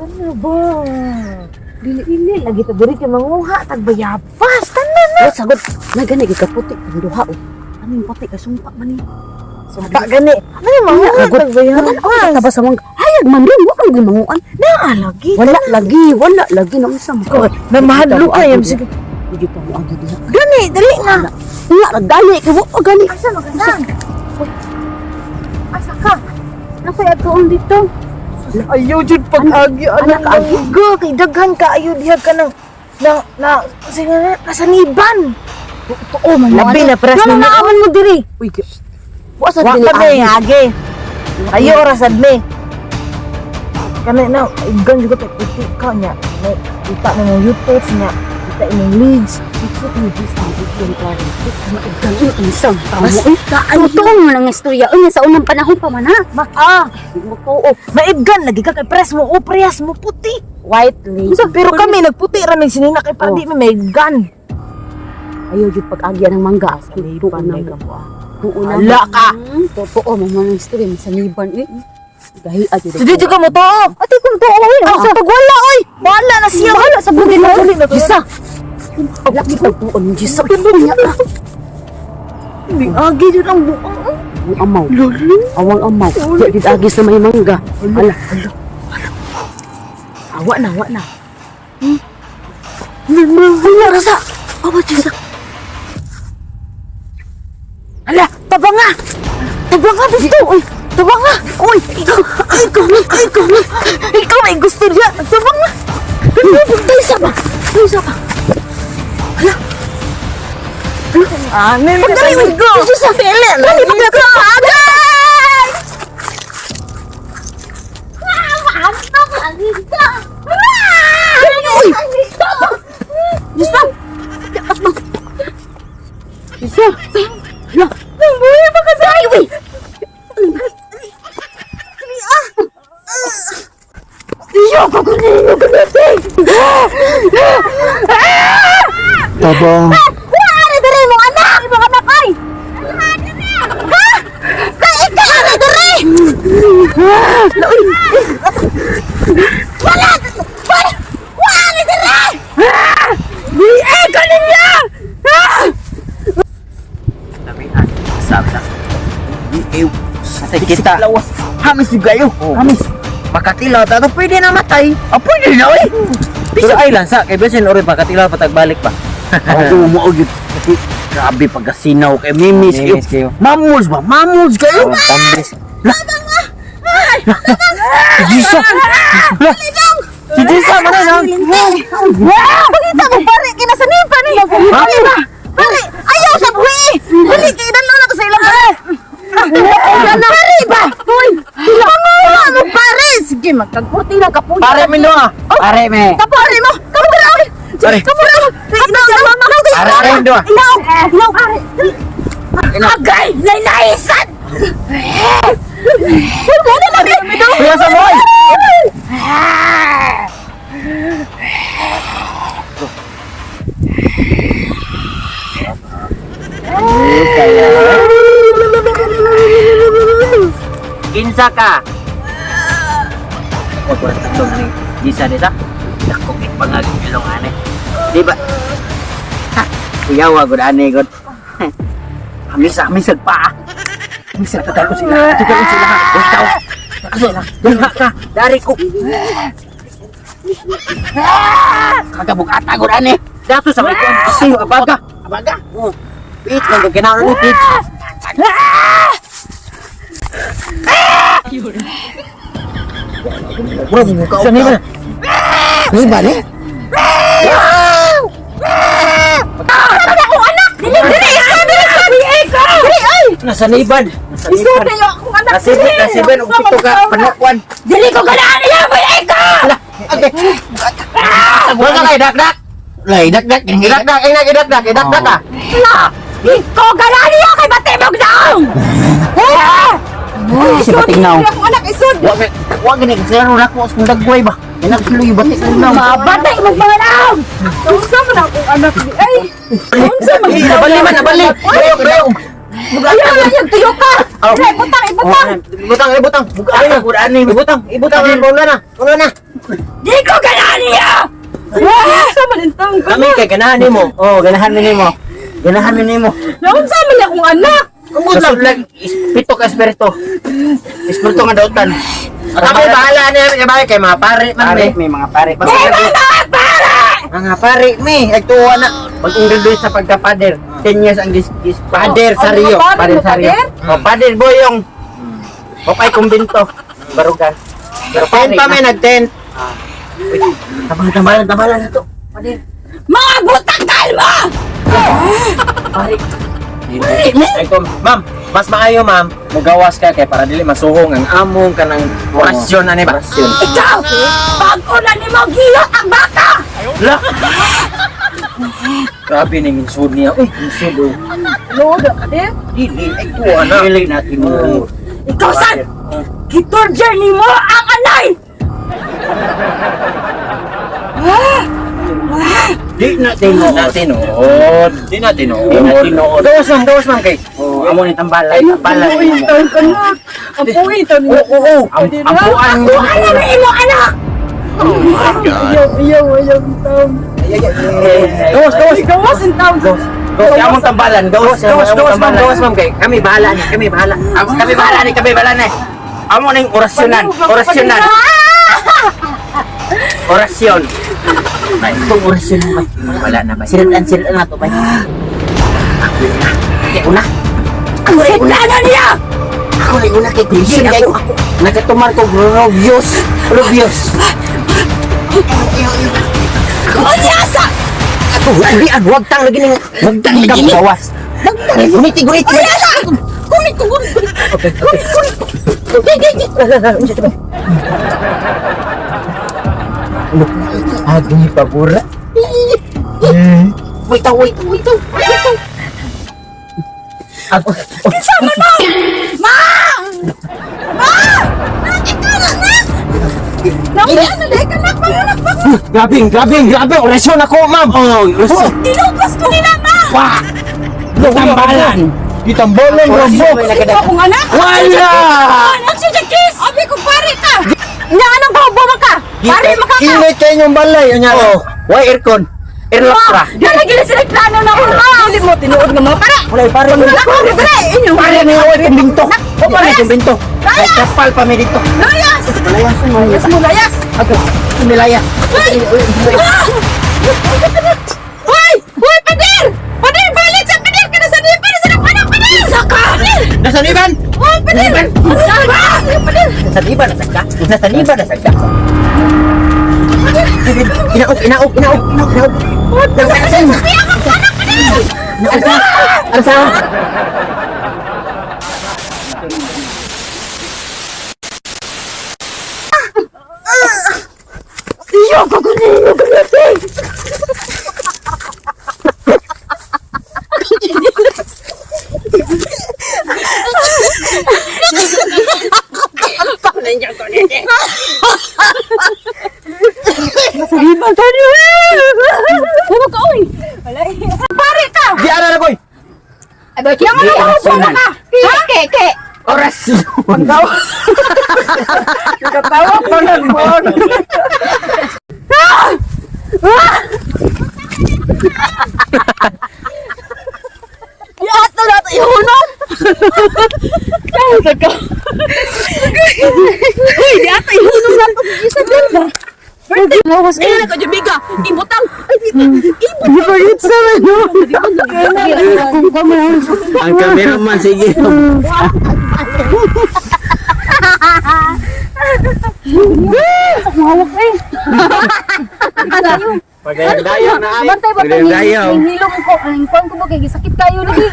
Ano ba? Dili dili lagi ta diri kay manguha tag bayabas tanan na. Wa sagot. Na gani gid kaputi ang duha oh. Ano yung puti kay sumpa man ni. Sumpa gani. Ano yung manguha Sagot. tag bayabas? Wala ba sa mga hayag man rin wa kay manguan. Naa lagi. Wala lagi, wala lagi na unsa mo. Ko na mahadlok ka yam sige. Hindi pa mo agi diha. Gani dali na. Nga dali kay wa pa gani. Asa magasan? Asa ka? Nakoy atuon dito. Ayaw jud pag-agi Anak, anang mangga kay daghan kaayo diha ka nang na na sige na nasaniban. Totoo man. Labi na press Ngano ninyo. naaman mo diri? Uy, wa sa Wa dili. pa may agi. Ayo oras admi. Kani na igan jud ko kay puti ka nya. May kita na ng YouTube nya. Kita imong leads. Totoo mo lang ang istorya. Unya sa unang panahon pa man ha. Ah, Totoo. maibgan lagi ka kay press mo o press mo puti. White lady. Pero kami nagputi ra mig sinina kay para Oh. di mi maibgan. Ayaw jud pag-agya ng mangga. Totoo na mo. Totoo na. Ala ka. Totoo mo man ang istorya sa niban eh. Gahi adyo. Sige jud ka mo to. Ate kung totoo oy. Ah, pag wala oy. Wala na siya. Bahala sa bugin mo. Dali na to. Gisa. Laki pagtuon gisa. Unya ka. Hindi agi jud ang buang. Ang amaw. Lolo. Awang amaw. Di gid agi sa may mangga. Ala. Awa na, awa na. Wala rasa. Awa gisa. Ala, tabanga. Tabanga dito. Oy, tabanga. Oy, ikaw, ikaw, ikaw, ikaw may gusto niya. Tabanga. Taysa ba? Taysa ba? Ano yung pagdali ko? Sa tele. Dali pagdali Agay! Uy! Gisa! Yakas mo! Gisa! Ala! Buhay pa kasi. Ay, uy! Iyo ko kunin ko natin. Tabang. Wala dere mo anak. Mo anak ay. Ha? Kay ikaw ara dere. Wala. Wala. Wala dere. Di eh kanin niya. Kita. Hamis juga yo. Hamis. Makatilaw ta pwede na matay. Ah, pwede na oy. Pero ay lang sa kay bisin ori pa katilaw patagbalik pa. Ako mo gyud. Grabe pagkasinaw kay mimis kayo. Mimis kayo. Mamuls ba? Mamuls kayo. Oh, tambis. Si Jisa. Lah. Si Jisa man na. Pakita mo pare kinasanipan ni. Pare ba? Pare, ayaw sa buhi. Dili kay idan na to sa ilang pare. Pare ba? Hoy, panguha mo pare. Sige, magkagpurti lang kapuya. Pare mi no. Pare me. Kapare mo. Kapare oy. Pare. Kapare. Inaw, Pare pare mi doa. inaw, inaw. Agay, nainaisan. Wala na lang. Kuya sa boy. Kinsa ka? Wag wala tatlong ni Jisa nila. Dako kay pangaging ilong ane. Di ba? Ha, kuyawa gud ane gud. Hamis hamis pa. Hamis patalo sila. Patalo sila. Uy, tao. Sila. Dali ka. Dari ko. Kagabugata gud ane. Dato sa may kuan. Siyo abaga. Abaga. Oh. Pitch man gud ganaw ni pitch. Mura mo ka. Sa ni ba? Ni ba ni? Dili, dili, isa, dili, isa, dili, dili, ay! Nasa niban. Nasa niban. Isuti akong anak. Nasibin, nasibin og pito ka panukwan. Dili ko ganaan niya, boy, ikaw! Wala kay dakdak. Lay dakdak, Idakdak, inak idakdak, idakdak ka. Ikaw ganaan niya kay batibog daw! Si bating naw. Akong anak, isod! Wa wa gani sila ro nako sa dagway ba. Inag sila yung batik naw. Mabatay mong mga naong! Unsa man akong anak ni ay! Unsa man Eh, nabali man, nabali. Rayog, rayog. Ayaw lang yung tuyo ka! Ay, butang, ibutang! Ibutang, ibutang. Bugata gud ani. Ibutang, ibutang ang bola na. Bola na. Di ko ganahan niya! Sa man intang ko. Kami kay ganahan nimo. Oh, ganahan mi nimo. Ganahan mi nimo. Naunsa man akong anak? Nasudlan pito ka espiritu. Espiritu nga dautan. Kami bahala niya kay kay mga pare man Pare, mi. may mga pare. Di ba mga pare? Mga pare, mi, ay tuwa na. Pag-introduce sa pagka-father, 10 years ang gis Father Oh, Sario. mga pare, Father mga Sario. father? Oh, Father Boyong. Popay kumbinto. Barugan. Pero Tent pa mi nag-tent. Tabang tambalan, tambalan na to. Father, Mga butakal mo! pare. Ay ko, ma'am, mas maayo ma'am, mugawas ka kay para dili masuhong ang among kanang orasyon ani ba? Orasyon. Ikaw! Pag-una ni mo giyot ang bata! La. Grabe ning insud niya. Uy, insud oh. Lord, eh? Dili, ay Tuwa na. Dili natin mo. Ikaw san! Gitorture ni mo ang anay! Di na tinuod. Na tinuod. Di na tinuod. Di na tinuod. Gawas ma'am, gawas ma'am kay. Oh, amo ni tambalan, tambalan nimo. Ang puwitan mo. Oo, oo. Ang ampuan mo. Ano na imo anak? Ayaw, ayaw, ayaw, taon. Gawas, gawas. Gawas ang taon. Gawas, among tambalan, gawas, Gawas, gawas ma'am, gawas ma'am kay. Kami bahala ni, kami bahala. Kami bahala ni, kami bahala ni. Amo ning orasyonan, orasyonan. Orasyon. Bay, itong orasyon bay. Wala na ba? Sirat sirat na to bay. Ako una. Kay una. Ang siplano niya! Ako na una kay Gushin kay ako. Nagatumar ko Robios. Robios. Unyasa! Ako ulian wag tang lagi ning wag tang lagi ni. Gawas. Wag tang lagi guniti guniti. Unyasa! Kunit ko, kunit, kunit. Okay, okay. Kunit, kunit. Agi pabura. Wait, wait, wait, wait. Ako. Kinsa man mo? Ma! Ma! Nak, ikaw na, nak! Nauli, ano, dahil ka, nak, pangunak, pangunak. Grabe, grabe, grabe. Orasyon ako, ma'am. Oh, orasyon. Tinugos ko nila, ma! Wah! Tambalan. Gitambalan, Orasyon rambok. may Ito nagada- akong anak! Wala! Anak siya, Jackie! Abi ko, pare ka! Nga, anong kahubo ka? Pare, makaka! Init kayo inyong balay. Unya. Oh, why aircon? Airlock Ma! ra. Nalagyan na sila plano na ako, ma! Uli mo, tinuod nga mga pare! Wala pare. Anak ko, pare! Inyo! Pare may away kumbinto. O pare kumbinto. Ay kapal pa mi dito. Layas! Layas mo. Layas mo, layas! Ako, nilaya. Ay! Ah! Hoy! Hoy, pader! Pader, balik sa pader! Kana sa nipan! Sa anak, pader! Saka! Nasa liban? Oh, pader! Saka! Pader! Nasa liban na sagda. Nasa liban na sagda. Inaok, inaok, inaok, inaok, inaok. Nasa nasa. Arsa, arsa. Iyo ko kunin ko natin. Masaliban tayo. Huwag ka, oy. Pare ka! Di ara na koy. Yang ano ka ba ka? Ke, ke. Oras. Nagatawa pa na mo. Yato na ito, ihunong! Kaya ka. Uy, di ata ihunong na ito. Isa dyan ba? Lawas ka. Ay, nakajubiga. Ibutang. Ay, ibutang. Sa ano. Ang cameraman sige. Hawak eh. Pagdayaw na ay. Bantay ba Pagdayaw. hilom ko? Ang kuwan ko ba kay gisakit kayo lagi.